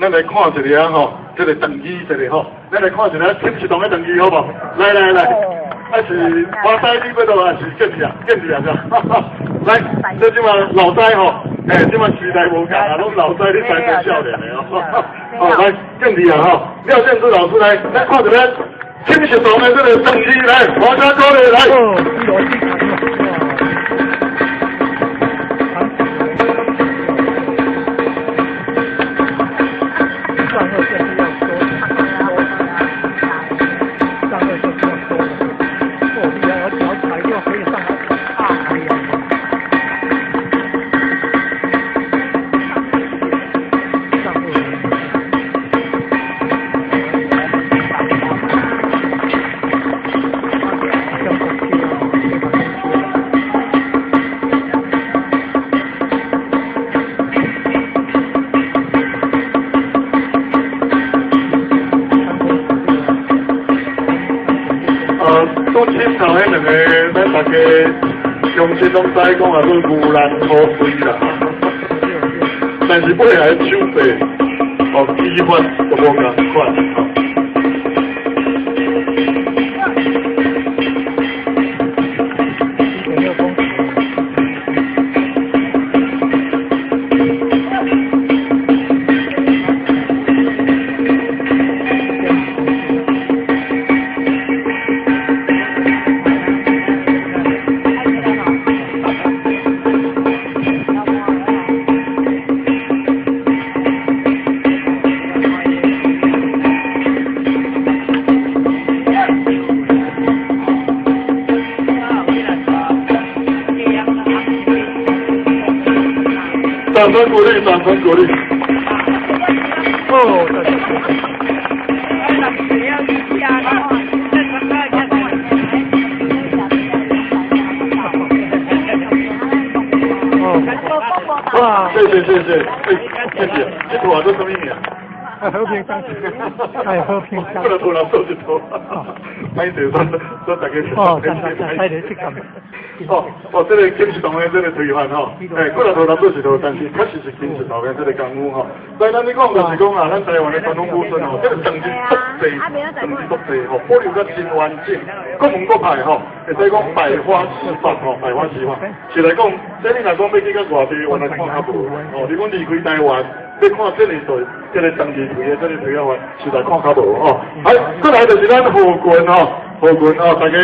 咱來看一下吼，這个長字一个吼，咱來看一下金石堂的長字好無？來來來，還是華仔你欲落還是建志啊？建志啊，是吧？來，這這馬老師吼，欸，這馬時代無仝啊，攏老師咧在做少年的哦。好，來建志啊吼，廖建志老師來，來看一下金石堂的這个長字來，華仔鼓勵來。拄凊頭彼兩个，咱大家鄉親攏知講啊，做牛欄土堆啦。但是尾來手法哦，技法都無仝款。掌聲鼓勵，掌聲鼓勵。哦，對。哇，謝謝謝謝，欸，謝謝，這圖啊做啥物名？和平相處，哎，和平相處。不能突然做一圖，歹勢，說說大家。哦，真真真，太熱情。哦哦，這个金石堂的這个推翻吼，欸，過來圖南做一圖，但是確實是金石堂的這个功夫吼。所以咱咧講就是講啊，咱台灣的傳統古村吼，這个長字足濟，長字足濟吼，保留得真完整，各門各派吼，會使講百花齊放吼，百花齊放。是來講，這你若講欲去到外地，原來看較無哦。你講離開台灣，欲看這个對，這个長字推的這个推啊，實在看較無吼。哎，過來就是咱賀軍吼，賀軍哦，大家。